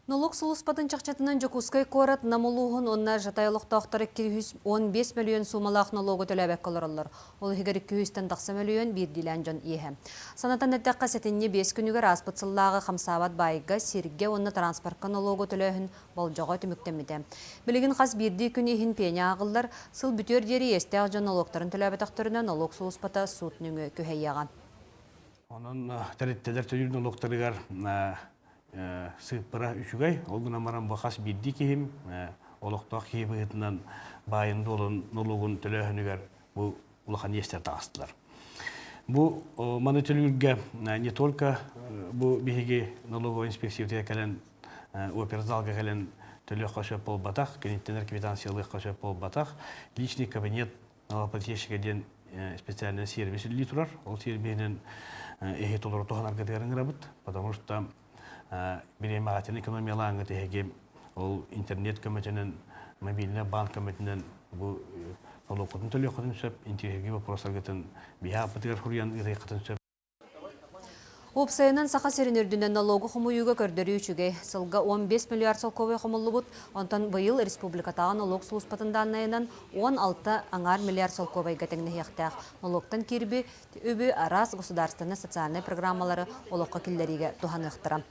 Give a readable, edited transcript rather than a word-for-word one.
Нолуок сулууспатын чахчытынан Дьокуускай куорат Нам улууһун уонна Жатай олохтоохторо 215 мөлүйүөн суумалаах нолуогу төлөөбөккө олороллор. Ол иһигэр 200-тэн тахса мөлүйүөн биирдиилээн дьон иэһэ. Санатан эттэххэ, сэтинньи биэс күнүгэр ааспыт сыллааҕы хамсаабат баайга, сиргэ уонна транспортка нолуогу төлөөһүн болдьоҕо түмүктэммитэ. Билигин хас биирдии күн иһин пеня ааҕыллар, сыл бүтүөр диэри иэстээх дьон нолуоктарын төлөөбөтөхтөрүнэ нолуок сулууспата суут нөҥүө күһэйиэҕэ. Онон тэрилтэлэр төлүүр нолуоктарыгар сыыппара үчүгэй. Ол гынан баран бу хас биирдии киһим олохтоох киһи быһыытынан баайын-дуолун нолуогун төлөөһүнүгэр бу улахан иэстэр таҕыстылар. Бу маны төлүүргэ не только бу биһиги налоговая инспекциятыгар кэлэн оперзалга кэлэн төлүөххэ сөп буолбатах, киниттэн квитанциялыахха сөп буолбатах. Личный кабинет налогоплательщика диэн специальный сервис үлэлии турар. Ол сервиһинэн эһи толору туһанаргытыгар ыҥырабыт, потому что бириэмэҕитин экономиялааҥҥыт эһиги ол интернет көмөтүнэн, мобильный банк көмөтүнэн бу нолуоккутун төлүөххүтүн сөп, интириэһиргии боппуруостаргытын биһи ааппытыгар суруйан ыытыаххытын сөп. Уопсайынан Саха сирин үрдүнэн налогу хомуйууга көрдөрүү үчүгэй. Сылга 15 миллиард солкуобай хомуллубут, онтон быйыл республикатааҕы нолуок сулууспатын дааннайынан 16 аҥаар миллиард солкуобайга тэҥнэһиэхтээх. Нолуоктан киирби үбү араас государственнай социальнай программалары олоххо киллэриигэ туһаныахтара.